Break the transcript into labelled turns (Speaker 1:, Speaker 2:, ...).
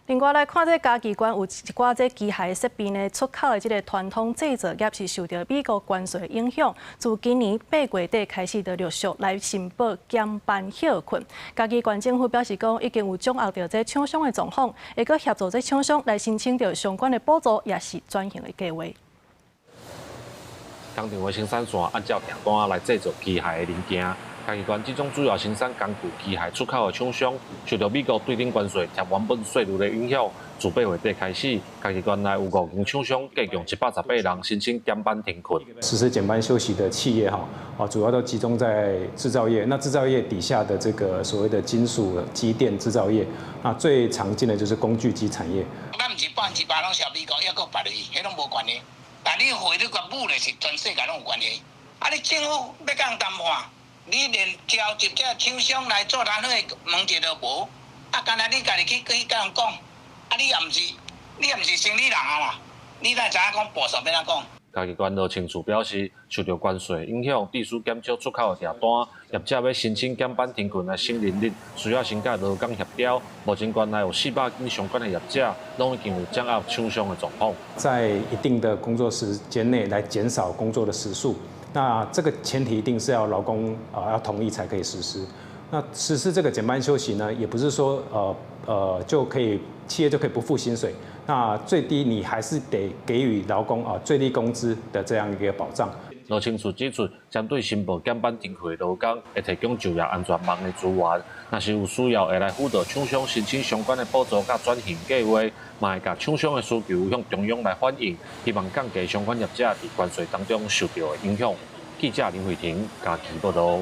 Speaker 1: 另外來看，這嘉義縣有一寡這機械設備呢，出口的這个傳統製造業是受著美國關稅影響，自今年8月底開始就陸續來申報減班歇睏。嘉義縣政府表示講，已經有掌握著這廠商的狀況，會閣協助這廠商來申請著相關的補助，抑是轉型的計劃。
Speaker 2: 工廠的生產線按照訂單來製造機械的零件。嘉義縣這種主要生產工具機械出口的廠商，受著美國對等關稅疊原本稅率的影響，自8月底開始，嘉義縣內有五間廠商，共計118人申請減班停困。
Speaker 3: 實施減班休息的企業，哈，啊，主要都集中在製造業。那製造業底下的這個所謂的金屬機電製造業，那最常見的就是工具機產業。
Speaker 4: 咱毋是100%攏銷美國，抑閣別位，彼攏無關係。但你匯率佮武力是全世界攏有關係。啊，你政府欲佮人談判？你連召集這廠商來座談會問一都無，啊，干焦你家己去佮人講，啊，你也毋是生理人啊啦，你哪知影講步數欲按怎講？
Speaker 2: 嘉義縣勞青處表示，受著關稅影響，致使減少出口的訂單，業者欲申請減班停睏來省人力，需要先佮勞工協調。目前縣內有400間相關的業者，攏已經有掌握廠商的狀況。
Speaker 3: 在一定的工作時間內來減少工作的時數。那這個前提一定是要勞工啊要同意才可以實施。那實施這個減班休息呢，也不是說就可以企業就可以不付薪水。那最低你還是得給予勞工啊最低工資的這樣一個保障。
Speaker 2: 勞青處指出，針對申報減班停課的勞工，會提供就業安全網的資源。若是有需要，會來輔導廠商申請相關的補助佮轉型計劃，嘛會共廠商的需求向中央來反映，希望降低相關業者佇關稅當中受著的影響。記者林慧婷嘉義報導。